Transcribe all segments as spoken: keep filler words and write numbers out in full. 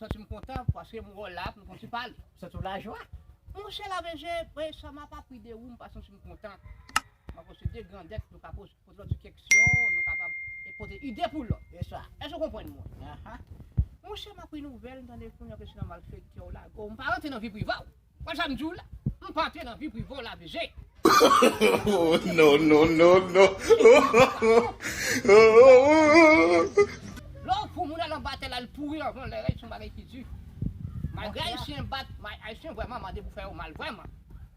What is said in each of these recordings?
Santi m kontan paske m wè w la pou m konti pale. Santi w lajwa? Monchè, Laveje, mwen sa m ap apri de ou, m pa santi m kontan. M ap posede grandèt, nou ka poze poze lòt ti keksyon, nou kapab e pote ide pou lòt. E sa? Èske w konprann mwen? Aha. Monchè, m apri nouvèl, m tande kounye a ke se nan malfektè w lage w. M pa rantre nan vi prive w. Wè sa m di w la? M pa antre nan vi prive w, Laveje. Oh, no, no, no, no. Lè w pou moun al anba tè l al pouri anvan lè, se yon bagay ki di. Malgre Ayisyen bat, ma- Ayisyen vrèman mande pou fè yo mal, vrèman.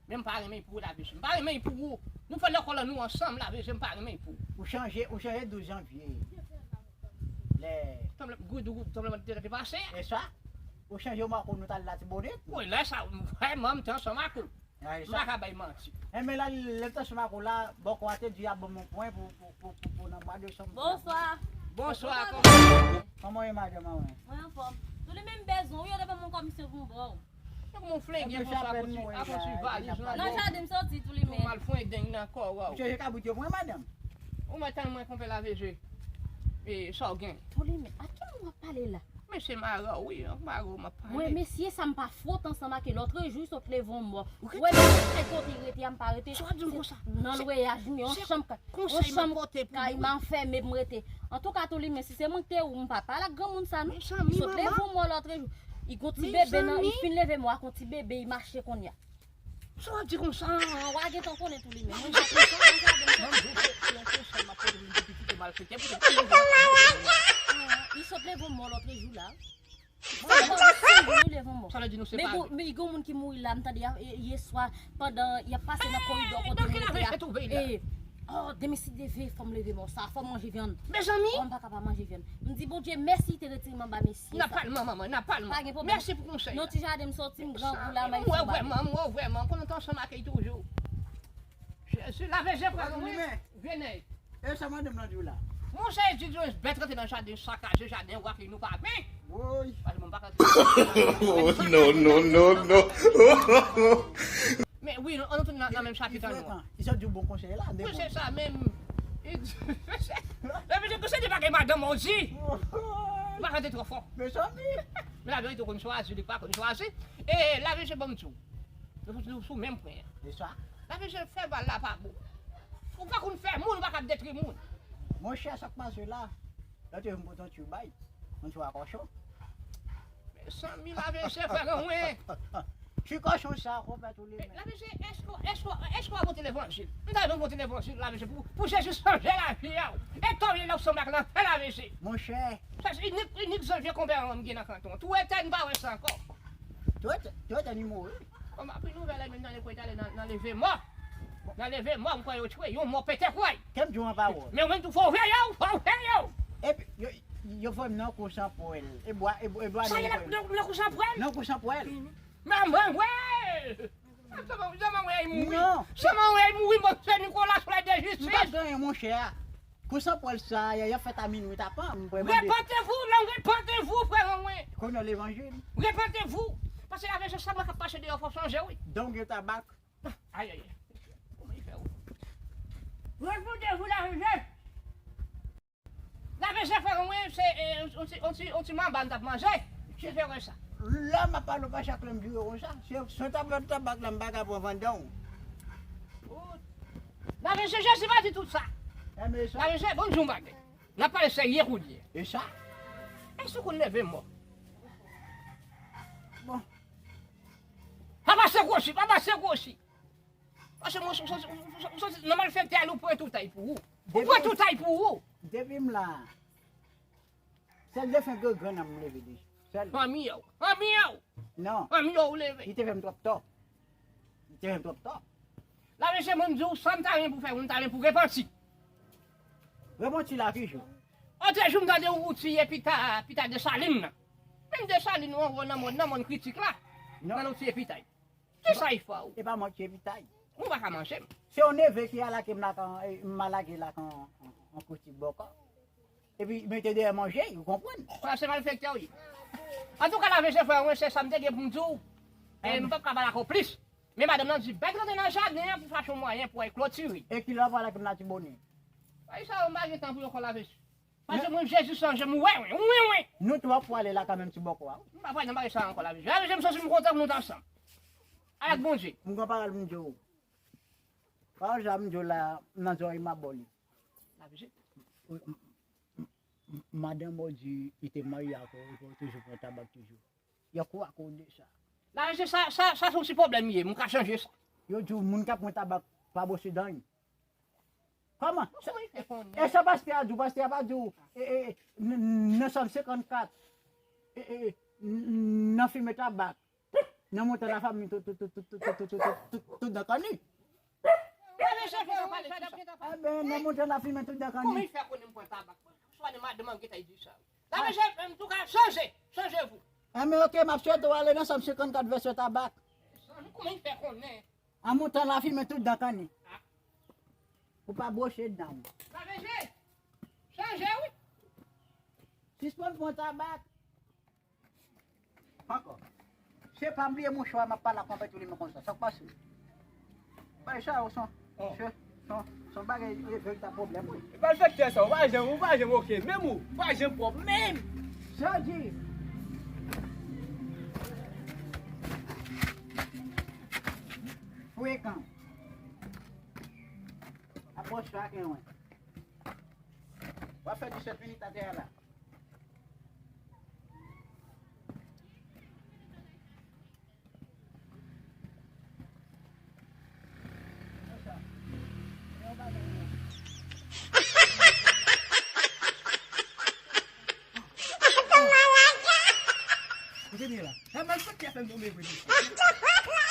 Men m pa renmen pou ou, Laveje. M pa renmen pou ou. Nou fè lekòl an nou ansanm, Laveje, m pa renmen pou ou. Ou chanje, ou chanje douz janvye. Lè Tanbleman, gwo dougou, tanbleman te te pase. E sa? Ou chanje w Mako nou t al Latibonit? Wi, lè sa, vrèman, m te ansanm ak ou. M pa ka bay manti. Enben la, lè m t ansanm ak ou la, bòkò a te di y ap ban m yon pwen pou, pou, pou, pou, pou nan mwa desanm. Bonswa. Bonswa, kòman? Kòman w ye, madanm mwen? Mwen anfòm. Tou li menm bezwen w, yo te ban m yon kòmisyon pou m ba w. Donk, mwen flengen konsa, akonsi, akonsi valiz nan do. Nan jaden m soti, tou li menm. Mal fwen deng nan kò w. Misye se kabrit yo pran, madanm. Ou mwen tann mwen konpè Laveje. E, sa w gen? Tou li menm. A ki moun w ap pale la? Men se mari w, wi, mari w m ap pale. Mwen, mesye, sa m pa fwot ansanm ak li. Lòtrejou, sot leve yon mò. Ou wè, menm kay kote l rete a, m pa rete. Sa w ap di m konsa? Nan lwayaj, m yon chanm, yon chanm kay m anfème, m rete. Antouka, tou li menm, si se mwen ki te ou, m pa pale ak granmoun sa, non. Li sot leve yon mò lòtrejou. Li gon ti bebe nan, li fin leve mò a, gon ti bebe, li mache kounye a. Sa w ap di konsa? An, w a gentan konnen tou li menm. Mwen, jan konsa, mwen, jan konsa, se yon konsèy m ap pote pou nou pitit malfektè, pou nou. An, li sot leve yon mò lòtrejou la. Sa fè senk jou li leve yon mò. Sa vle di nou separe. Men gon, men gon moun ki mouri la, m tande yè swa, pandan y ap pase nan koridò kote nou rete a. E, oh, demen si Dye vle, fò m leve mò sa, fò m manje vyann. Mezanmi! Oh, m pa ka pa manje vyann. M di, Bondye, mèsi, te retire m anba mesye sa. N ap pale, manman, n ap pale. Pa gen pwoblèm. Mèsi pou konsèy la. Nan ti jaden m soti, m grangou la, m al fè bagay. M wè w vrèman, m wè w vrèman. Konn nou t ansanm ak li toujou. Jezi, Laveje, frè mwen. Vye nèg. E sa madanm nan di w la? Monchè, di di yon bèt rantre nan jaden, sakaje jaden, w ak li nou pa byen. Woy. Pase mwen pa ka. Oh, no, no, no, no. Men wi, nou, nou tout nan, nan menm chapit an nou. Li sot di w bon konsèy la. Wi, se sa menm. Li di, Laveje, se de bagay madanm ou di. Ou pa chante twò fò. Mezanmi. Men Laveje te konn chwazi, li pa konn chwazi. E Laveje, ban m di w. Nou, nou sou menm pwen an. E sa? Laveje, fè bal la pa bon. Ou pa konn fè moun, ou pa ka detwi moun. Monchè, sa k pase la? Lòt jou m pote yon ti bay, yon ti wa kòchon. Mezanmi, Laveje, frè mwen. Ti kòchon sa, konpè, tou li menm. Laveje, èske, èske, èske w ap pote levanjil? M ta renmen w pote levanjil, Laveje, pou, pou Jezi chanje lavi a w. E tòl la w sanble ak lanfè, Laveje. Monchè. Sa se inik, inik zanvye konpè an m gen nan kanton. Tou etèn m pa wè sa ankò. Tou etèn, tou etèn li mouri. Bon, m apri nouvèl la, menm nan lekòl, tale nan, nan leve mò. Nan leve mò, m kwè yo tchwe, yon mò pete kwè. Kè m di w an pawòl. Men ou menm tou fò w veye w, fò w veye w. Epi, yo, yo voye m nan kou san pwèl. E bwa, e bwa, e bwa. Sa ye nan kou san pwèl? Nan kou san pwèl. Manman, wè! Jaman, jaman, wè, mouri. Non. Jaman, wè, mouri, monchè Nicolas, sou la de jistis. M pa gen anyen, monchè. Kou san pwèl sa, y a, y a fèt a minwi tapan, m premande. Repentez-vous, non, repentez-vous, frè mwen. Kounye a levanjil. Repentez-vous. Paske Laveje, sa mwen k ap mache deyò, fò chanje, wi. Donk, yo tabak. Ay, ay, ay. Kòman li fè, wi? Repentez-vous, Laveje. Laveje, frè mwen, se, e, on ti, on ti, on ti manba m t ap manje. Ki fè wè sa? Lè m ap pale w pa chak lè m di w konsa. Se, se tabak, tabak la m pa ka pran pandan w. Laveje, Jezi pa di tout sa. Enben sa. Laveje, bon, m di w yon bagay. N ap pale serye kounye a. E sa? Èske w konn leve mò? Bon. Pa pase kwochi, pa pase kwochi. Paske mwen, w santi, w santi, nan malfektè a, ou pran tout ay pou ou. Ou pran tout ay pou ou. Depi m la, sèl defen gran gran nan m leve deja. Sèl. Fanmi w. Fanmi w. Non. Fanmi w ou leve. Li te fè m twòp tò. Li te fè m twòp tò. Laveje, mwen m di w, sa m ta renmen pou fè, mwen m ta renmen pou repanti. Repanti la ki jou? Otrejou m tande ou tiye pita, pita Desalin nan. Menm Desalin ou anwo nan mòn, nan mòn kritik la. Non. Nan ou tiye pita. Kisa l fè w? E pa mwen ki evitay. Ou pa ka manje m. Se yon neve ki alake m la kan, e, m alake la kan, an, an kritik bòkò. Epi mete dèyè manje, ou konprann? Sa se malfektè w ye. Antouka, Laveje, frè mwen, se sa m te gen pou m di w. E m p ap ka pale ak ou plis. Men madanm nan di, bèt rantre nan jaden an pou chache yon mwayen pou al klotire. E kilè w pral ak m Latibonit? Ay sa yo, m pa gen tan pou yo kò Laveje. Paske mwen, Jezi chanje m, wi, wi, wi, wi. Nou twò pou ale la kanmenm ti bòkò a. M pa pral nan bagay sa ankò la, mesye. Mesye, m santi m kontan pou nou t ansanm. Avèk Bondye. M gen yon pawòl m di w. Pawòl sa m di w la, nan zòrèy m ap ba w li. La vizit. Wi, m- m- m- madanm ou di li te marye ak ou, epi ou toujou pran tabak toujou. Yo kwè ak ou de sa. La vizit, sa, sa, sa se yon ti pwoblèm li ye, m ka chanje sa. Yo di w moun k ap pran tabak pa bwose dan li. Kòman? Kòman li fè konnen? E sa pastè a di w, pastè a pa di w, e, e, e, n- n- nan Sòm senkannkat, e, e, e, n- n- nan fimen tabak, nan montan lafanmi tout, tout, tout dan kanni. Enben, nan montan lafanmi tout dan kanni. Kòman li fè konnen m pran tabak? Swa de madanm an gentan di sa. La vizit, antouka, chanje, chanje vou. Enben, oke, m ap swete w ale nan Sòm senkannkat vèsye tabak. Kòman li fè konnen? An montan lafimen tout dan kanni. Ou pa bwoche dan w. Sa vle di, chanje, wi. Sispann pran tabak. Ankò. Se pa bliye mouchwa, m ap pale ak konpè tou li men konsa. Sa k pase? Bay sa yo son, se, son, son bagay, e, veritab pwoblèm, wi. E malfektè sa, ou pa janm, ou pa janm oke. Menm ou, ou pa janm pwòp, menm. Sa di. Frekan. Apwòch sa gen wen. W ap fè disèt minit atè a la. Kote li ye la? Nan malfektè fè m tonbe vre, mesye.